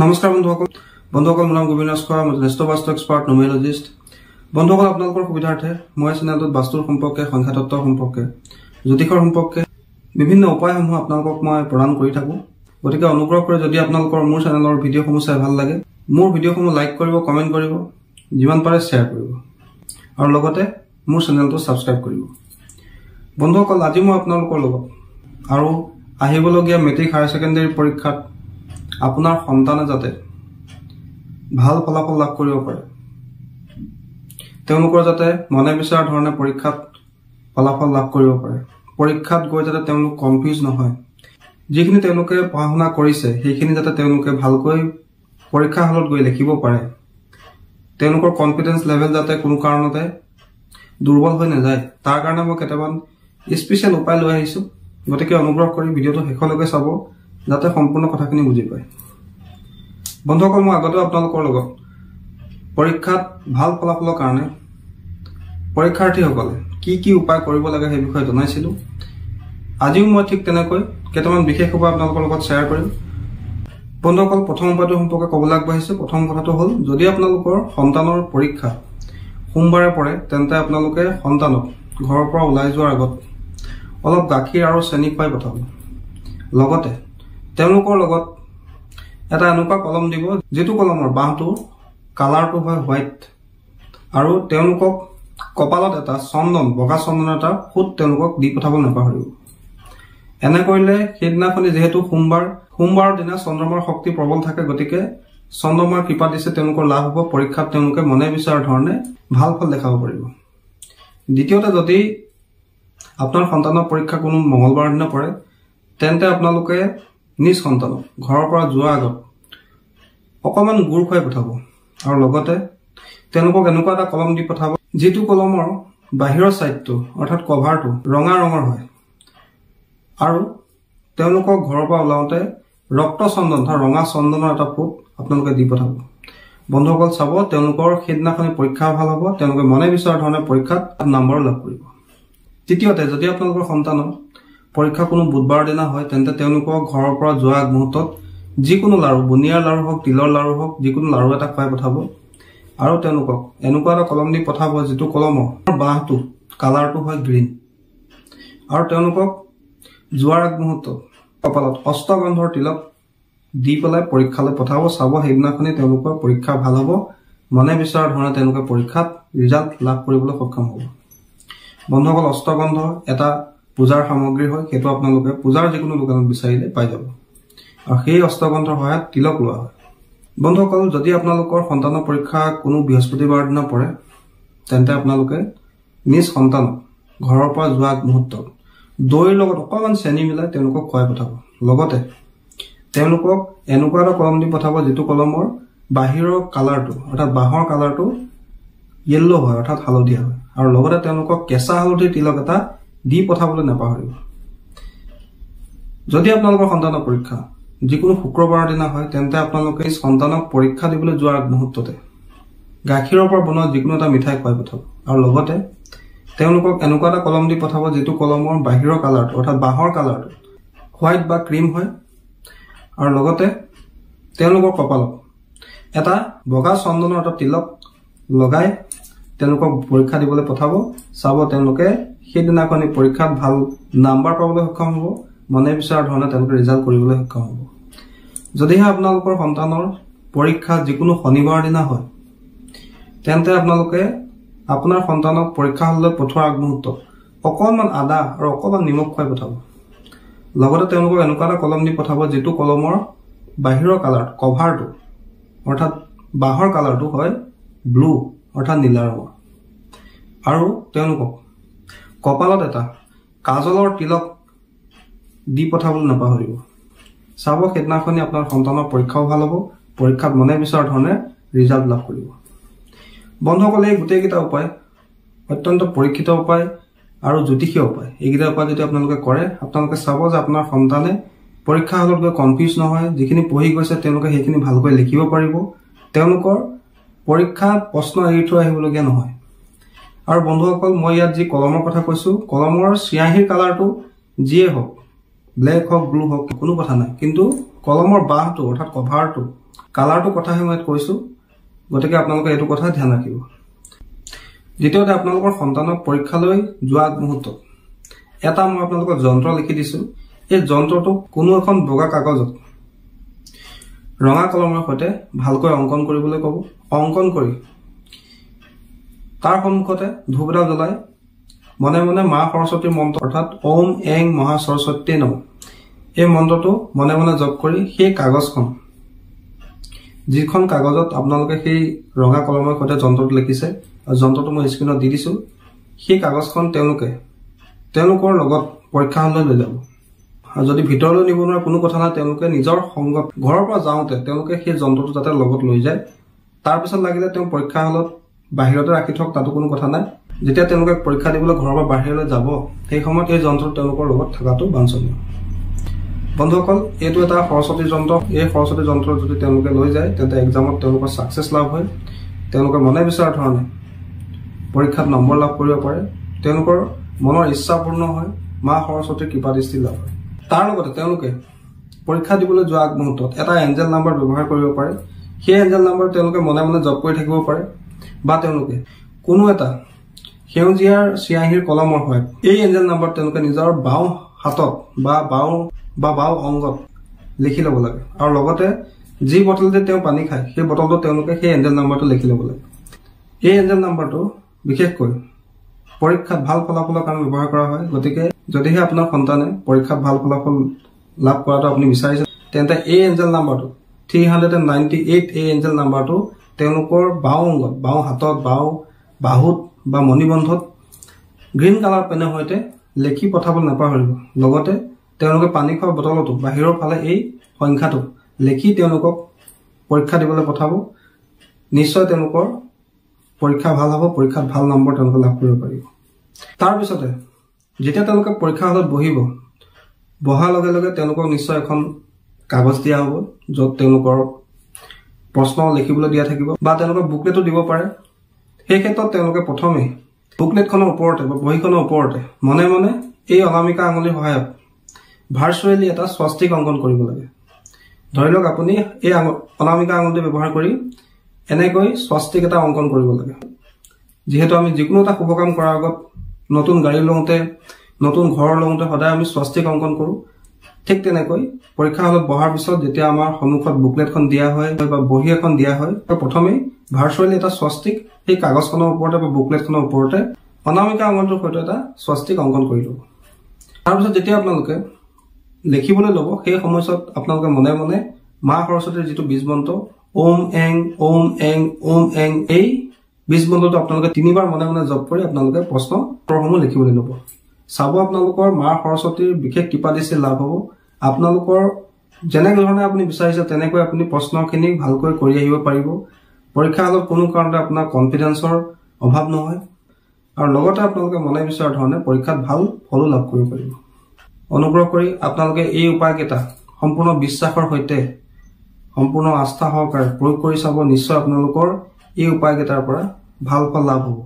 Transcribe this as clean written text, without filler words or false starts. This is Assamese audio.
নমস্কাৰ বন্ধুসকল, মোৰ নাম গোবিন্দ ৰাজখোৱা, মই জ্যেষ্ঠ বাস্তু এক্সপাৰ্ট, নিউমেৰলজিষ্ট। বন্ধুসকল, আপোনালোকৰ সুবিধাৰ্থে মই চেনেলটোত বাস্তুৰ সম্পৰ্কে, সংখ্যাতত্ত্বৰ সম্পৰ্কে, জ্যোতিষৰ সম্পৰ্কে বিভিন্ন উপায়সমূহ আপোনালোকক মই প্ৰদান কৰি থাকোঁ। গতিকে অনুগ্ৰহ কৰি যদি আপোনালোকৰ মোৰ চেনেলৰ ভিডিঅ'সমূহ চাই ভাল লাগে, মোৰ ভিডিঅ'সমূহ লাইক কৰিব, কমেণ্ট কৰিব, যিমান পাৰে শ্বেয়াৰ কৰিব আৰু লগতে মোৰ চেনেলটো ছাবস্ক্ৰাইব কৰিব। বন্ধুসকল, আজি মই আপোনালোকৰ লগত আৰু আহিবলগীয়া মেট্ৰিক হায়াৰ ছেকেণ্ডেৰী পৰীক্ষাত আপোনাৰ সন্তানে যাতে ভাল ফলাফল লাভ কৰিব পাৰে, তেওঁলোকৰ যাতে মনে বিচৰা ধৰণে পৰীক্ষাত ফলাফল লাভ কৰিব পাৰে, পৰীক্ষাত গৈ যাতে তেওঁলোক কনফিউজ নহয়, যিখিনি তেওঁলোকে পঢ়া শুনা কৰিছে সেইখিনি যাতে তেওঁলোকে ভালকৈ পৰীক্ষা হলত গৈ লিখিব পাৰে, তেওঁলোকৰ কনফিডেঞ্চ লেভেল যাতে কোনো কাৰণতে দুৰ্বল হৈ নাযায়, তাৰ কাৰণে মই কেইটামান স্পেচিয়েল উপায় লৈ আহিছোঁ। গতিকে অনুগ্ৰহ কৰি ভিডিঅ'টো শেষলৈকে চাব যাতে সম্পূৰ্ণ কথাখিনি বুজি পায়। বন্ধুসকল, মই আগতেও আপোনালোকৰ লগত পৰীক্ষাত ভাল ফলাফলৰ কাৰণে পৰীক্ষাৰ্থীসকলে কি কি উপায় কৰিব লাগে সেই বিষয়ে জনাইছিলোঁ। আজিও মই ঠিক তেনেকৈ কেইটামান বিশেষ উপায় আপোনালোকৰ লগত শ্বেয়াৰ কৰিম। বন্ধুসকল, প্ৰথম উপায়টোৰ সম্পৰ্কে ক'বলৈ আগবাঢ়িছোঁ। প্ৰথম কথাটো হ'ল, যদি আপোনালোকৰ সন্তানৰ পৰীক্ষা সোমবাৰে পৰে, তেন্তে আপোনালোকে সন্তানক ঘৰৰ পৰা ওলাই যোৱাৰ আগত অলপ গাখীৰ আৰু চেনি খুৱাই পঠাব। লগতে তেওঁলোকৰ লগত এটা এনেকুৱা কলম দিব যিটো কলমৰ বাঁহটো কালাৰটো হয় হোৱাইট, আৰু তেওঁলোকক কপালত এটা চন্দন, বগা চন্দন এটা ফুট তেওঁলোকক দি পঠাব নাপাহৰিব। এনে কৰিলে সেইদিনাখনি যিহেতু সোমবাৰ, সোমবাৰৰ দিনা চন্দ্ৰমাৰ শক্তি প্ৰবল থাকে, গতিকে চন্দ্ৰমাৰ কৃপা দিছে তেওঁলোকৰ লাভ হ'ব, পৰীক্ষাত তেওঁলোকে মনে বিচৰা ধৰণে ভাল ফল দেখাব পাৰিব। দ্বিতীয়তে, যদি আপোনাৰ সন্তানৰ পৰীক্ষা কোনো মঙলবাৰৰ দিনা পৰে, তেন্তে আপোনালোকে নিজ সন্তানক ঘৰৰ পৰা যোৱাৰ আগত অকণমান গুৰ খুৱাই পঠাব আৰু লগতে তেওঁলোকক এনেকুৱা এটা কলম দি পঠাব যিটো কলমৰ বাহিৰৰ ছাইডটো অৰ্থাৎ কভাৰটো ৰঙা ৰঙৰ হয়, আৰু তেওঁলোকক ঘৰৰ পৰা ওলাওঁতে ৰক্ত চন্দন অৰ্থাৎ ৰঙা চন্দনৰ এটা ফুট আপোনালোকে দি পঠাব। বন্ধুসকল, চাব তেওঁলোকৰ সেইদিনাখনি পৰীক্ষা ভাল হ'ব, তেওঁলোকে মনে বিচৰা ধৰণে পৰীক্ষাত নম্বৰো লাভ কৰিব। তৃতীয়তে, যদি আপোনালোকৰ সন্তানৰ পৰীক্ষা কোনো বুধবাৰৰ দিনা হয়, তেন্তে তেওঁলোকৰ ঘৰৰ পৰা যোৱা আগমুহূৰ্তত যিকোনো লাড়ু, বুনিয়াৰ লাড়ু হওক, তিলৰ লাড়ু হওক, যিকোনো লাড়ু এটা খুৱাই পঠাব আৰু তেওঁলোকক এনেকুৱা এটা কলম দি পঠাব যিটো কলমৰ বাঁহটো কালাৰটো হয় গ্ৰীণ, আৰু তেওঁলোকক যোৱাৰ আগমুহূৰ্তত কপালত অষ্টগন্ধৰ তিলক দি পেলাই পৰীক্ষালৈ পঠাব। চাব সেইদিনাখনি তেওঁলোকৰ পৰীক্ষা ভাল হ'ব, মনে বিচৰা ধৰণে তেওঁলোকে পৰীক্ষাত ৰিজাল্ট লাভ কৰিবলৈ সক্ষম হ'ব। বন্ধুসকল, অষ্টগন্ধ এটা পূজাৰ সামগ্ৰী হয়, সেইটো আপোনালোকে পূজাৰ যিকোনো দোকানত বিচাৰিলে পাই যাব আৰু সেই অষ্টগন্ধৰ সহায়ত তিলক লোৱা হয়। বন্ধুসকল, যদি আপোনালোকৰ সন্তানৰ পৰীক্ষা কোনো বৃহস্পতিবাৰৰ দিনা পৰে, তেন্তে আপোনালোকে নিজ সন্তানক ঘৰৰ পৰা যোৱা মুহূৰ্তত দৈৰ লগত অকণমান চেনি মিলাই তেওঁলোকক খুৱাই পঠাব। লগতে তেওঁলোকক এনেকুৱা এটা কলম দি পঠাব যিটো কলমৰ বাহিৰৰ কালাৰটো অৰ্থাৎ বাঁহৰ কালাৰটো য়েল্ল' হয়, অৰ্থাৎ হালধীয়া হয়, আৰু লগতে তেওঁলোকক কেঁচা হালধিৰ তিলক এটা দি পঠাবলৈ নাপাহৰিব। যদি আপোনালোকৰ সন্তানৰ পৰীক্ষা যিকোনো শুক্ৰবাৰৰ দিনা হয়, তেন্তে আপোনালোকে সন্তানক পৰীক্ষা দিবলৈ যোৱাৰ মুহূৰ্ততে গাখীৰৰ পৰা বনোৱা যিকোনো এটা মিঠাই খুৱাই পঠাব আৰু লগতে তেওঁলোকক এনেকুৱা এটা কলম দি পঠাব যিটো কলমৰ বাহিৰৰ কালাৰটো অৰ্থাৎ বাঁহৰ কালাৰটো হোৱাইট বা ক্ৰীম হয়, আৰু লগতে তেওঁলোকৰ কপালত এটা বগা চন্দনৰ এটা তিলক লগাই তেওঁলোকক পৰীক্ষা দিবলৈ পঠাব। চাব তেওঁলোকে সেইদিনাখনি পৰীক্ষাত ভাল নাম্বাৰ পাবলৈ সক্ষম হ'ব, মনে বিচৰা ধৰণে তেওঁলোকে ৰিজাল্ট কৰিবলৈ সক্ষম হ'ব। যদিহে আপোনালোকৰ সন্তানৰ পৰীক্ষা যিকোনো শনিবাৰৰ দিনা হয়, তেন্তে আপোনালোকে আপোনাৰ সন্তানক পৰীক্ষা হললৈ পঠোৱাৰ আগমুহূৰ্তত অকণমান আদা আৰু অকণমান নিমখ খুৱাই পঠাব। লগতে তেওঁলোকক এনেকুৱা এটা কলম দি পঠাব যিটো কলমৰ বাহিৰৰ কালাৰ কভাৰটো অৰ্থাৎ বাঁহৰ কালাৰটো হয় ব্লু অৰ্থাৎ নীলা ৰঙৰ, আৰু তেওঁলোকক কপালত এটা কাজলৰ তিলক দি পঠাবলৈ নাপাহৰিব। চাব সেইদিনাখনি আপোনাৰ সন্তানৰ পৰীক্ষাও ভাল হ'ব, পৰীক্ষাত মনে বিচৰা ধৰণে ৰিজাল্ট লাভ কৰিব। বন্ধুসকলে, এই গোটেইকেইটা উপায় অত্যন্ত পৰীক্ষিত উপায় আৰু জ্যোতিষীয় উপায়। এইকেইটা উপায় যদি আপোনালোকে কৰে, আপোনালোকে চাব যে আপোনাৰ সন্তানে পৰীক্ষা হলত গৈ কনফিউজ নহয়, যিখিনি পঢ়ি গৈছে তেওঁলোকে সেইখিনি ভালকৈ লিখিব পাৰিব, তেওঁলোকৰ পৰীক্ষা প্ৰশ্ন এৰি থৈ আহিবলগীয়া নহয়। আৰু বন্ধুসকল, মই ইয়াত যি কলমৰ কথা কৈছোঁ, কলমৰ চিয়াঁহীৰ কালাৰটো যিয়ে হওক, ব্লেক হওক, ব্লু হওক, কোনো কথা নাই, কিন্তু কলমৰ বাঁহটো অৰ্থাৎ কভাৰটো কালাৰটো কথাহে মই কৈছোঁ, গতিকে আপোনালোকে এইটো কথা ধ্যান ৰাখিব। দ্বিতীয়তে, আপোনালোকৰ সন্তানক পৰীক্ষালৈ যোৱা মুহূৰ্তত এটা মই আপোনালোকক যন্ত্ৰ লিখি দিছোঁ। এই যন্ত্ৰটো কোনো এখন বগা কাগজত ৰঙা কলমৰ সৈতে ভালকৈ অংকন কৰিবলৈ ক'ব। অংকন কৰি তাৰ সন্মুখতে ধূপ এডাল জ্বলাই মনে মনে মা সৰস্বতীৰ মন্ত্ৰ অৰ্থাৎ ওম এং মহা সৰস্বতী নম এই মন্ত্ৰটো মনে মনে জপ কৰি সেই কাগজখন, যিখন কাগজত আপোনালোকে সেই ৰঙা কলমৰ সৈতে যন্ত্ৰটো লিখিছে, যন্ত্ৰটো মই স্ক্ৰীণত দি দিছোঁ, সেই কাগজখন তেওঁলোকে তেওঁলোকৰ লগত পৰীক্ষা হললৈ লৈ যাব। আৰু যদি ভিতৰলৈ নিব নোৱাৰে কোনো কথা নাই, তেওঁলোকে নিজৰ সংগত ঘৰৰ পৰা যাওঁতে তেওঁলোকে সেই যন্ত্ৰটো যাতে লগত লৈ যায়। তাৰপিছত লাগিলে তেওঁ পৰীক্ষা হলত বাহিৰতে ৰাখি থওক, তাতো কোনো কথা নাই। যেতিয়া তেওঁলোকে পৰীক্ষা দিবলৈ ঘৰৰ পৰা বাহিৰলৈ যাব সেই সময়ত এই যন্ত্ৰটো তেওঁলোকৰ লগত থকাটো বাঞ্ছনীয়। বন্ধুসকল, এইটো এটা সৰস্বতী যন্ত্ৰ। এই সৰস্বতী যন্ত্ৰ যদি তেওঁলোকে লৈ যায় তেন্তে এক্সামত তেওঁলোকৰ ছাকচেছ লাভ হয়, তেওঁলোকে মনে বিচৰা ধৰণে পৰীক্ষাত নম্বৰ লাভ কৰিব পাৰে, তেওঁলোকৰ মনৰ ইচ্ছা পূৰ্ণ হয়, মা সৰস্বতীৰ কৃপা দৃষ্টি লাভ হয়। তাৰ লগতে তেওঁলোকে পৰীক্ষা দিবলৈ যোৱা আগমুহূৰ্তত এটা এঞ্জেল নাম্বাৰ ব্যৱহাৰ কৰিব পাৰে। সেই এঞ্জেল নাম্বাৰ তেওঁলোকে মনে মনে জপ কৰি থাকিব পাৰে বা তেওঁলোকে কোনো এটা সেউজীয়াৰ চিয়াঁহীৰ কলমৰ সহায়ত এই এঞ্জেল নাম্বাৰ তেওঁলোকে নিজৰ বাওঁ হাতত বা বাওঁ অংগত লিখি ল'ব লাগে। আৰু লগতে যি বটলতে তেওঁ পানী খায় সেই বটলটো তেওঁলোকে সেই এঞ্জেল নাম্বাৰটো লিখি ল'ব লাগে। এই এঞ্জেল নাম্বাৰটো বিশেষকৈ পৰীক্ষাত ভাল ফলাফলৰ কাৰণে ব্যৱহাৰ কৰা হয়। গতিকে যদিহে আপোনাৰ সন্তানে পৰীক্ষাত ভাল ফলাফল লাভ কৰাটো আপুনি বিচাৰিছে তেন্তে এই এঞ্জেল নাম্বাৰটো 398 এই এঞ্জেল নাম্বাৰটো তেওঁলোকৰ বাওঁ অংগত, বাওঁ হাতত, বাওঁ বাহুত বা মণিবন্ধত গ্ৰীণ কালাৰ পেনৰ সৈতে লিখি পঠাবলৈ নাপাহৰিব। লগতে তেওঁলোকে পানী খোৱা বটলতো বাহিৰৰ ফালে এই সংখ্যাটো লিখি তেওঁলোকক পৰীক্ষা দিবলৈ পঠাব। নিশ্চয় তেওঁলোকৰ পৰীক্ষা ভাল হ'ব, পৰীক্ষাত ভাল নম্বৰ তেওঁলোকে লাভ কৰিব পাৰিব। তাৰপিছতে যেতিয়া তেওঁলোকে পৰীক্ষা হলত বহিব, বহাৰ লগে লগে তেওঁলোকক নিশ্চয় এখন কাগজ দিয়া হ'ব য'ত তেওঁলোকৰ প্ৰশ্ন লিখিবলৈ দিয়া থাকিব বা তেওঁলোকৰ বুকলেটো দিব পাৰে। সেই ক্ষেত্ৰত তেওঁলোকে প্ৰথমে বুকলেটখনৰ ওপৰতে বা বহীখনৰ ওপৰতে মনে মনে এই অনামিকা আঙুলিৰ সহায়ত ভাৰ্চুৱেলি এটা স্বাস্তিক অংকন কৰিব লাগে। ধৰি লওক আপুনি এই অনামিকা আঙুলিটো ব্যৱহাৰ কৰি এনেকৈ স্বাস্তিক এটা অংকন কৰিব লাগে। যিহেতু আমি যিকোনো এটা শুভ কাম কৰাৰ আগত নতুন গাড়ী লওঁতে, নতুন ঘৰ লওঁতে সদায় আমি স্বাস্তিক অংকন কৰোঁ, ঠিক তেনেকৈ পৰীক্ষা হলত বহাৰ পিছত যেতিয়া আমাৰ সন্মুখত বুকলেটখন দিয়া হয় বা বহী এখন দিয়া হয়, প্ৰথমেই ভাৰ্চুৱেলি এটা স্বাস্তিক সেই কাগজখনৰ ওপৰতে বা বুকলেটখনৰ ওপৰতে অনামিকা আঙুলিটোৰ সৈতে এটা স্বাস্তিক অংকন কৰি ল'ব। তাৰপিছত যেতিয়া আপোনালোকে লিখিবলৈ ল'ব সেই সময়ছোৱাত আপোনালোকে মনে মনে মা সৰস্বতীৰ যিটো বীজ মন্ত্ৰ ওম এং ওম এং ওম এং এই বীজ মন্ত্ৰটো আপোনালোকে তিনিবাৰ মনে মনে জপ কৰি আপোনালোকে প্ৰশ্ন উত্তৰসমূহ লিখিবলৈ ল'ব। চাব আপোনালোকৰ মা সৰস্বতীৰ বিশেষ কৃপা দৃষ্টি লাভ হ'ব। আপোনালোকৰ যেনেধৰণে আপুনি বিচাৰিছে তেনেকৈ আপুনি প্ৰশ্নখিনি ভালকৈ কৰি আহিব পাৰিব। পৰীক্ষা হলত কোনো কাৰণতে আপোনাৰ কনফিডেন্সৰ অভাৱ নহয় আৰু লগতে আপোনালোকে মনে বিচৰা ধৰণে পৰীক্ষাত ভাল ফলো লাভ কৰিব পাৰিব। অনুগ্ৰহ কৰি আপোনালোকে এই উপায়কেইটা সম্পূৰ্ণ বিশ্বাসৰ সৈতে, সম্পূৰ্ণ আস্থা সহকাৰে প্ৰয়োগ কৰি চাব। নিশ্চয় আপোনালোকৰ এই উপায়কেইটাৰ পৰা ভাল ফল লাভ হ'ব।